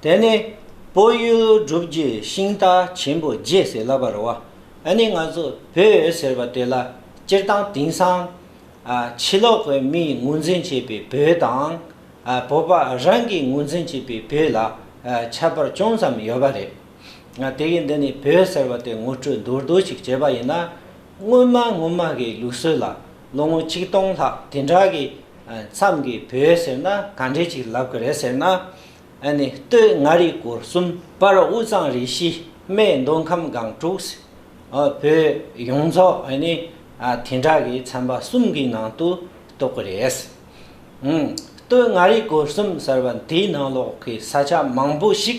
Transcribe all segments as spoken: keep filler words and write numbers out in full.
དེ་ནས་བོད་ཡུལ་སྒྲུབ་བརྒྱུད་ཤིང་རྟ་ཆེན་པོ་བརྒྱད་ཟེར་ལབ་པ་རེད་བ། ཨ་ནི་ང་ཚོ་བོད་ཟེར་བ་དེ་ལ་སྤྱིར་བཏང་དེང་སང་ཨ་ཕྱི་ལོགས་ཀྱི་མིས་ངོས་འཛིན་བྱེད་པའི་བོད་དང་ཨ་བོད་པ་རང་གིས་ངོས་འཛིན་བྱེད་པའི་བོད་ལ་ཨ་ཁྱད་པར་ཅུང་ཙམ་ཡོད་པ་རེད། ང་དེ་གི་འདི་ནས་བོད་ཟེར་བ་དེ་ངོ་སྤྲོད་མདོར་བསྡུས་ཤིག་བྱས་པ་ཡིན་ན། སྔོན་མ་སྔོན་མ་གི་ལུགས་སྲོལ་ལ་ལོ་ངོ་ཆིག་སྟོང་ལྷག་དེ་འདྲ་གི་ཨ་མཚམས་ཀྱི་བོད་ཟེར་ན་ག་འདྲས་ཅིག་ལབ་ཀྱི་རེད་ཟེར་ན། ཨ་ནི་སྟོད་མངའ་རིས་སྐོར་གསུམ། བར་དབུས་གཙང་རུ་བཞི། སྨད་མདོ་ཁམས་སྒང་དྲུག། ཨ་བོད་ཡོངས་རྫོགས་ཨ་ནི་ཨ་དེ་འདྲ་གི་ཚན་པ་གསུམ་གྱི་ནང་དུ་གཏོགས་ཀྱི་རེད། ཨང་། སྟོད་མངའ་རིས་སྐོར་གསུམ་ཟེར་བ་འདིའི་ནང་ལོགས་ཀྱི་ས་ཆ་མང་པོ་ཞིག་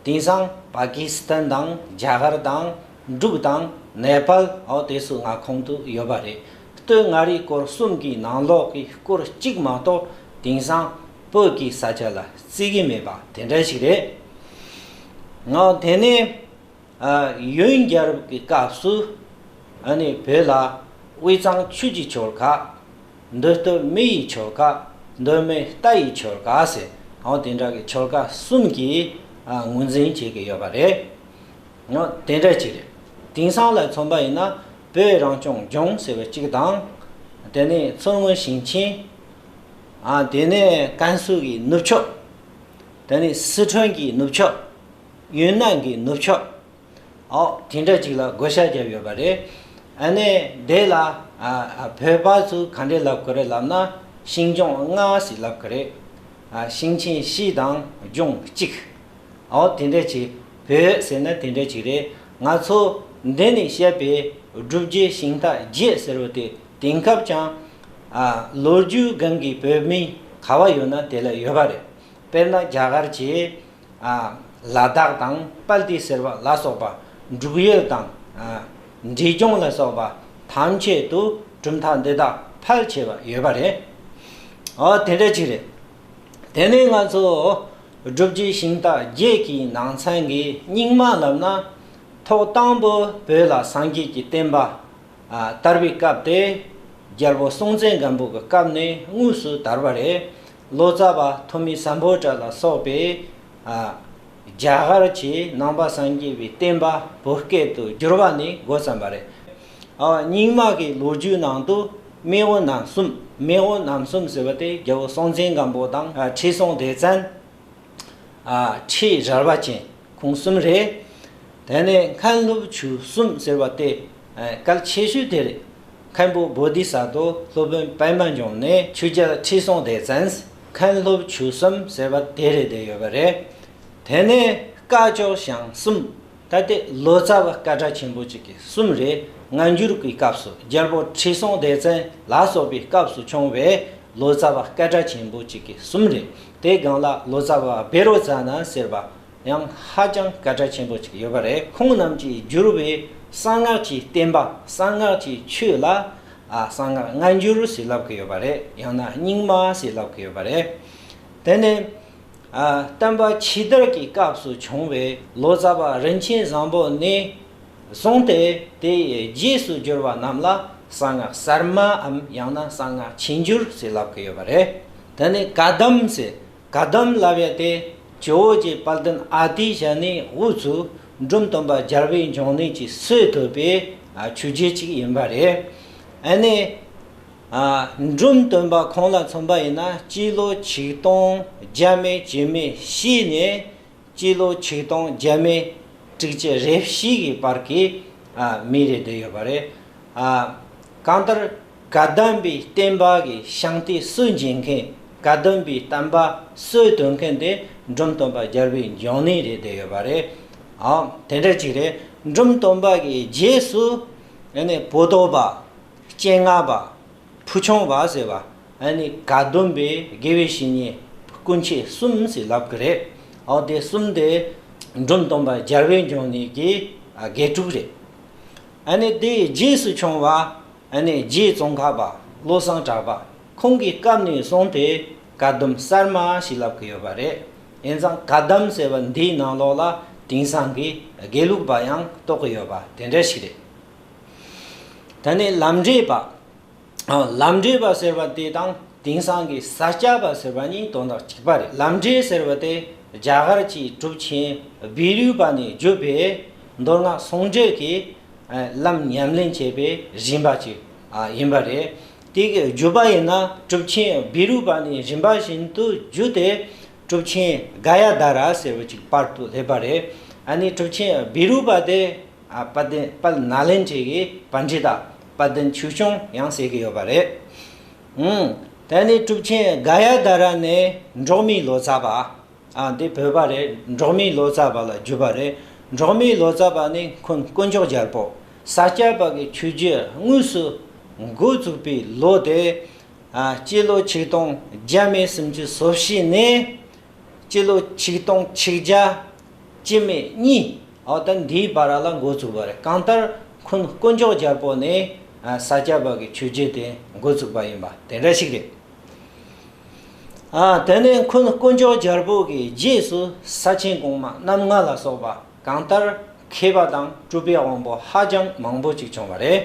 དེང་སང་པ་ཀི་སི་ཐན་དང་རྒྱ་གར་དང་འབྲུག་དང་ནེ་པཱལ། འོ་དེ་ཚོའི་མངའ་ཁོངས་དུ་ཡོད་པ་རེད། སྟོད་མངའ་རིས་སྐོར་གསུམ་གྱི་ནང་ལོགས་ཀྱི་སྐོར་གཅིག་མ་གཏོགས་དེང་སང་བོད་ཀྱི་ས་ཆ་ལ་བརྩི་གི་མེད་པ་དེ་འདྲ་ཞིག་རེད། ང་དེ་ནས་ཨ་ཡོན་རྒྱལ་རབས་ཀྱི་སྐབས་སུ་ཨ་ནི་བོད་ལ་དབུས་གཙང་ཆོས་ཀྱི་ཆོལ་ཁ། མདོ་སྟོད་སྨད་ཡི་ཆོལ་ཁ། མདོ་སྨད་རྟ་ཡི་ཆོལ་ཁ་ཟེར། འོ་དེ་འདྲ་གི་ཆོལ་ཁ་གསུམ་གྱིས་ཨ་ངོས་འཛིན་བྱེད་ཀྱི་ཡོད་པ་རེད། འོ་དེ་འདྲ་ཅིག་རེད། དེང་སང་ལ་མཚོན་པ་ཡིན་ན་བོད་རང་སྐྱོང་ལྗོངས་ཟེར་བ་གཅིག་དང་། དེ་ནས་མཚོ་སྔོན་ཞིང་ཆེན། ཨ་དེ་ནས་ཀན་སུའུ་གི་ནུབ་ཕྱོགས། དེ་ནས་སི་ཁྲོན་གྱི་ནུབ་ཕྱོགས། ཡུན་ནན་གྱི་ནུབ་ཕྱོགས། འོ་དེ་འདྲ་ཅིག་ལ་བགོ་བཤའ་བརྒྱབ་ཡོད་པ་རེད། ཨ་ནི་དེ་ལ་ཨ་ཨ་བོད་པ་ཚོས་ག་འདྲས་ལབ་ཀྱི་རེད་ལབ་ན། ཤིང་ལྗོངས་ལྔ་ཟེར་ལབ་ཀྱི་རེད། ཨ་ཞིང་ཆེན་བཞི་དང་ལྗོངས་གཅིག། འོ་དེ་འདྲ་ཅིག། བོད་ཟེར་ན་དེ་འདྲ་ཅིག་རེད། ང་ཚོ་འདི་ནས་བཤད་པའི་སྒྲུབ་བརྒྱུད་ཤིང་རྟ་བརྒྱད་ཟེར་བ་དེ་དེང་སྐབས་ཀྱང་ཨ་ལོ་རྒྱུས་སྒང་གི་བོད་མི་ག་བ་ཡོད་ན་དེ་ལ་ཡོད་པ་རེད། དཔེར་ན་རྒྱ་གར་གྱི་ཨ་ལ་དྭགས་དང་སྤལ་ཏི་ཟེར་བ་ལ་སོགས་པ། འབྲུག་ཡུལ་དང་ཨ་འབྲས་ལྗོངས་ལ་སོགས་པ་ཐམས་ཅད་དུ་གྲུབ་མཐའ་འདི་དག་ཕལ་ཆེ་བ་ཡོད་པ་རེད། འོ་དེ་འདྲ་ཅིག་རེད། དེ་ནས་ང་ཚོ་སྒྲུབ་བརྒྱུད་ཤིང་རྟ་བརྒྱད་ཀྱི་ནང་ཚན་གྱི་རྙིང་མ་ལབ་ན། ཐོག་དང་པོ་བོད་ལ་སངས་རྒྱས་ཀྱི་བསྟན་པ་ཨ་དར་བའི་སྐབས་དེ་རྒྱལ་པོ་སྲོང་བཙན་སྒམ་པོ་གི་སྐབས་ནས་དངོས་སུ་དར་བ་རེད། ལོ་ཙཱ་བ་ཐོན་མི་སམ་བྷོ་ཊ་ལ་སོགས་པས་ཨ་རྒྱ་གར་གྱི་ནང་པ་སངས་རྒྱས་པའི་བསྟན་པ་བོད་སྐད་དུ་བསྒྱུར་བ་ནས་འགོ་བརྩམས་པ་རེད། ཨ་རྙིང་མ་གི་ལོ་རྒྱུས་ནང་དུ་མེས་དབོན་རྣམ་གསུམ། མེས་དབོན་རྣམ་གསུམ་ཟེར་བ་དེ་རྒྱལ་པོ་སྲོང་བཙན་སྒམ་པོ་དང་ཨ་ཁྲི་སྲོང་ལྡེ་བཙན། ཨ་ཁྲི་རལ་པ་ཅན་ཁོང་གསུམ་རེད། དེ་ནས་མཁན་སློབ་ཆོས་གསུམ་ཟེར་བ་དེ་ཨ་གལ་ཆེ་ཤོས་དེ་རེད། མཁན་པོ་བོ་དྷི་ས་ཏྭ། སློབ་དཔོན་པདྨ་འབྱུང་གནས། ཆོས་རྒྱལ་ཁྲི་སྲོང་ལྡེ་བཙན། མཁན་སློབ་ཆོས་གསུམ་ཟེར་བ་དེ་རེད་བསྡད་ཡོད་པ་རེད། དེ་ནས་སྐ་ཅོག་ཞང་གསུམ། ད་ལྟའི་ལོ་ཙཱ་བ་སྐད་གྲགས་ཆེན་པོ་གཅིག་གི་གསུམ་རེད། སྔ་འགྱུར་གྱི་སྐབས་སུ་རྒྱལ་པོ་ཁྲི་སྲོང་ལྡེ་བཙན་ལ་སོགས་པའི་སྐབས་སུ་བྱུང་བའི་ལོ་ཙཱ་བ་སྐད་གྲགས་ཆེན་པོ་གཅིག་གི་གསུམ་རེད། དེའི་སྒང་ལ་ལོ་ཙཱ་བ་བཻ་རོ་ཙ་ན་ཟེར་བ་ཡང་ཧ་ཅང་སྐད་གྲགས་ཆེན་པོ་གཅིག་ཡོད་པ་རེད། ཁོང་རྣམས་ཀྱིས་བསྒྱུར་བའི་གསང་སྔགས་ཀྱི་བསྟན་པ། གསང་སྔགས་ཀྱི་ཆོས་ལ་ཨ་གསང་སྔགས་སྔ་འགྱུར་ཟེར་ལབ་ཀྱི་ཡོད་པ་རེད། ཡང་ན་རྙིང་མ་ཟེར་ལབ་ཀྱི་ཡོད་པ་རེད། དེ་ནས་ཨ་སྟོན་པ་ཕྱི་དར་གྱི་སྐབས་སུ་བྱུང་བའི་ལོ་ཙཱ་བ་རིན་ཆེན་བཟང་པོ་ནས་བཟུང་སྟེ་དེའི་རྗེས་སུ་བསྒྱུར་བ་རྣམས་ལ་གསང་སྔགས་གསར་མའམ་ཡང་ན་གསང་སྔགས་ཕྱི་འགྱུར་ཟེར་ལབ་ཀྱི་ཡོད་པ་རེད། དེ་ནས་བཀའ་གདམས་ཟེར། བཀའ་གདམས་ལབ་ཡ་དེ་ཇོ་བོ་རྗེ་དཔལ་ལྡན་ཨ་ཏི་ཤ་ནས་འོག་ཚུ་འབྲོམ་སྟོན་པ་རྒྱལ་བའི་འབྱུང་གནས་ཀྱི་སྲོལ་བཏོད་པའི་ཨ་ཆོས་བརྒྱུད་ཅིག་ཡིན་པ་རེད། ཨ་ནི་ཨ་འབྲོམ་སྟོན་པ་ཁོང་ལ་མཚོན་པ་ཡིན་ན་སྤྱི་ལོ་ཆིག་སྟོང་བརྒྱ་མེད་བཅུ་མེད་བཞི་ནས་སྤྱི་ལོ་ཆིག་སྟོང་བརྒྱ་མེད་དྲུག་ཅུ་རེ་བཞི་གི་བར་གྱི་ཨ་མི་རེད་བསྡད་ཡོད་པ་རེད། ཨ་གང་ལྟར་བཀའ་གདམས་པའི་བསྟན་པ་གི་ཤིང་རྟའི་སྲོལ་འབྱེད་མཁན། བཀའ་གདམས་པའི་བསྟན་པ་སྲོལ་གཏོད་མཁན་དེ་འབྲོམ་སྟོན་པ་རྒྱལ་བའི་འབྱུང་གནས་རེད་བསྡད་ཡོད་པ་རེད། ཨ་དེ་འདྲ་ཅིག་རེད། འབྲོམ་སྟོན་པ་གི་རྗེས་སུ་ཨ་ནི་པོ་ཏོ་པ། སྤྱན་སྔ་བ། ཕུ་ཆུང་བ་ཟེར་བ། ཨ་ནི་བཀའ་གདམས་པའི་དགེ་བའི་བཤེས་གཉེན་སྐུ་མཆེད་གསུམ་ཟེར་ལབ་ཀྱི་རེད། འོ་དེ་གསུམ་དེ་འབྲོམ་སྟོན་པ་རྒྱལ་བའི་འབྱུང་གནས་ཀྱི་ཨ་དགེ་ཕྲུག་རེད། ཨ་ནི་དེའི་རྗེས་སུ་བྱུང་བ་ཨ་ནི་རྗེ་ཙོང་ཁ་པ། བློ་བཟང་གྲགས་པ། ཁོང་གི་སྐབས་ནས་བཟུང་སྟེ་བཀའ་གདམས་གསར་མ་ཞེས་ལབ་ཀྱི་ཡོད་པ་རེད། ཡིན་ཙང་བཀའ་གདམས་ཟེར་བ་འདིའི་ནང་ལོགས་ལ་དེང་སང་གི་དགེ་ལུགས་པ་ཡང་གཏོགས་ཀྱི་ཡོད་པ་དེ་འདྲ་ཞིག་རེད། ད་ནི་ལམ་འབྲས་པ། ཨ་ལམ་འབྲས་པ་ཟེར་བ་དེ་དང་དེང་སང་གི་ས་སྐྱ་པ་ཟེར་བ་གཉིས་དོན་དག་གཅིག་པ་རེད། ལམ་འབྲས་ཟེར་བ་དེ་ རྒྱ་གར་གྱི་གྲུབ་ཆེན་བཻ་རོ་པ་ནས་བརྒྱུད་པའི་མདོ་སྔགས་ཟུང་འབྲེལ་གྱི་ལམ་ཉམས་ལེན་བྱེད་པའི་རིམ་པ་ཅིག་ཡིན་པ་རེད། དེ་གི་བརྒྱུད་པ་ཡིན་ན་གྲུབ་ཆེན་བཻ་རོ་པ་ནས་རིམ་པ་བཞིན་དུ་བརྒྱུད་དེ་གྲུབ་ཆེན་ག་ཡ་དྷ་ར་ཟེར་བ་ཅིག་བར་དུ་སླེབས་པ་རེད། ཨ་ནི་གྲུབ་ཆེན་བཻ་རོ་པ་དེ་ཨ་དཔལ་ལྡན་དཔལ་ནཱ་ལེནྡྲའི་གི་པཎྜི་ཏ་དཔལ་ལྡན་ཆོས་སྐྱོང་ཡང་ཟེར་གི་ཡོད་པ་རེད། ཨུམ། དེ་ནས་གྲུབ་ཆེན་ག་ཡ་དྷ་ར་ནས་འབྲོག་མིའི་ལོ་ཙཱ་བ། ཨ་འདི་བོད་པ་རེད། འབྲོག་མིའི་ལོ་ཙཱ་བ་ལ་བརྒྱུད་པ་རེད། འབྲོག་མིའི་ལོ་ཙཱ་བ་ནི་འཁོན་དཀོན་མཆོག་རྒྱལ་པོ་ས་སྐྱ་པ་གི་ཆོས་རྗེ་དངོས་སུ་འགོ་བཙུགས་པའི་ལོ་དེ། ཨ་སྤྱི་ལོ་ཆིག་སྟོང་བརྒྱ་མེད་སུམ་ཅུ་སོ་བཞི་ནས་སྤྱི་ལོ་ཆིག་སྟོང་ཆིག་བརྒྱ་བཅུ་མེད་གཉིས། འོ་ད་འདིའི་བར་ལ་འགོ་བཙུགས་པ་རེད། གང་ལྟར་འཁོན་དཀོན་མཆོག་རྒྱལ་པོ་ནས་ཨ་ས་སྐྱ་པ་གི་ཆོས་རྗེ་དེ་འགོ་བཙུགས་པ་ཡིན་པ་དེ་འདྲ་ཞིག་རེད། ཨ་དེ་ནས་འཁོན་དཀོན་མཆོག་རྒྱལ་པོ་གི་རྗེས་སུ་ས་ཆེན་གོང་མ་རྣམ་ལྔ་ལ་སོགས་པ་གང་ལྟར་མཁས་པ་དང་སྤྲུལ་པའི་དབང་པོ་ཧ་ཅང་མང་པོ་ཅིག་བྱུང་བ་རེད།